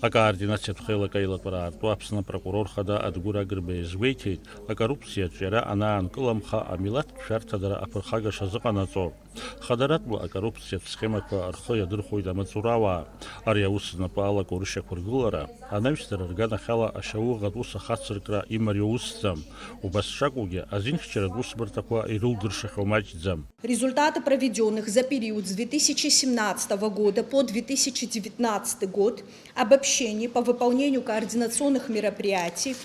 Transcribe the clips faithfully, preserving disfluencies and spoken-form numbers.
Акоординациатә хеилак аилатәара аарту Аԥсны апрокурор хада Адгәыр Агрба иазгәеиҭеит, акоррупциаҿ иара анаанкыламха, амилаҭтә шәарҭадара аԥырхагаша зыҟанаҵо, хадаратәла акоррупциатә схемақәа рхы иадырхәоит амаҵурауаа. Ари аус знапы алаку рышьақәыргылара, анаҩстәара рганахьала ашьауӷатә ус ахацыркра имариоу усӡам, убас шакәугьы, азинхьчаратә усбарҭақәа ирылдыршахьоу маҷӡам. Результаты проведённых за период с две тысячи семнадцатого года по две тысячи девятнадцатый год обобщений по выполнению координационных мероприятий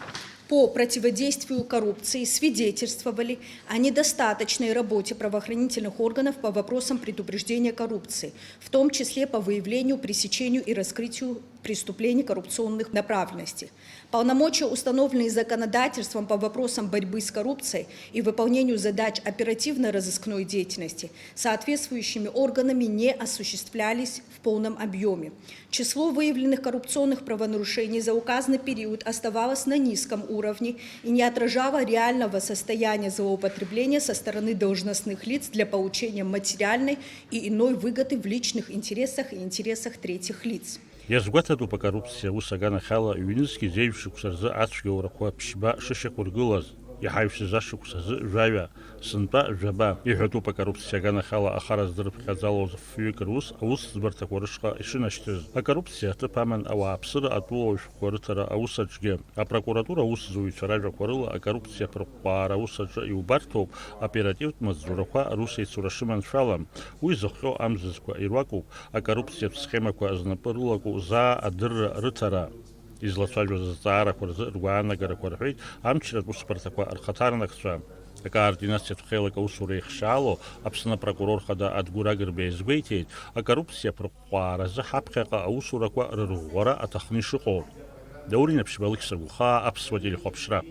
по противодействию коррупции свидетельствовали о недостаточной работе правоохранительных органов по вопросам предупреждения коррупции, в том числе по выявлению, пресечению и раскрытию преступлений коррупционных направленностей. Полномочия, установленные законодательством по вопросам борьбы с коррупцией и выполнению задач оперативно-розыскной деятельности, соответствующими органами не осуществлялись в полном объёме. Число выявленных коррупционных правонарушений за указанный период оставалось на низком уровне и не отражало реального состояния злоупотребления со стороны должностных лиц для получения материальной и иной выгоды в личных интересах и интересах третьих лиц. Иазгәаҭатәуп акоррупциа аус аганахьала ҩнызқь зеижә шықәса рзы ацәгьоурақәа ԥшьба шышьақәыргылаз, иҳаҩсыз ашықәс азы жәаҩа, сынтәа жәаба. Иҳәатәуп акоррупциа аганахьала ахара здырԥхьаӡалоз фҩык рус аусӡбарҭақәа рышҟа ишынашьҭыз. Акоррупциа аҭыԥ аман ауааԥсыра атәылауаҩшәҟәқәа рыҭара аус аҿгьы. Апрокуратура аусзуҩцәа ражәақәа рыла, акоррупциа аԥырҟәҟәаара аус аҿы иубарҭоуп оперативтә маҵзурақәа русеицура шыманшәалам. Уи зыхҟьо амзызқәа ируакуп. Акоррупциатә схемақәа знапы рылаку заа адырра рыҭара. Излацәажәоз азҵаарақәа рзы ргәаанагарақәа рҳәеит амчратә усбарҭақәа рхаҭарнакцәа. Акоординациатә хеилак аусура ихшьаало Аԥсны апрокурор хада Адгәыр Агрба иазгәеиҭеит, акоррупциа аԥырҟәҟәааразы ҳаԥхьаҟа аусурақәа рырӷәӷәара аҭахны ишыҟоу. Даур Инаԥшьба, Алықьса Гәхаа, Аԥсуа телехәаԥшра.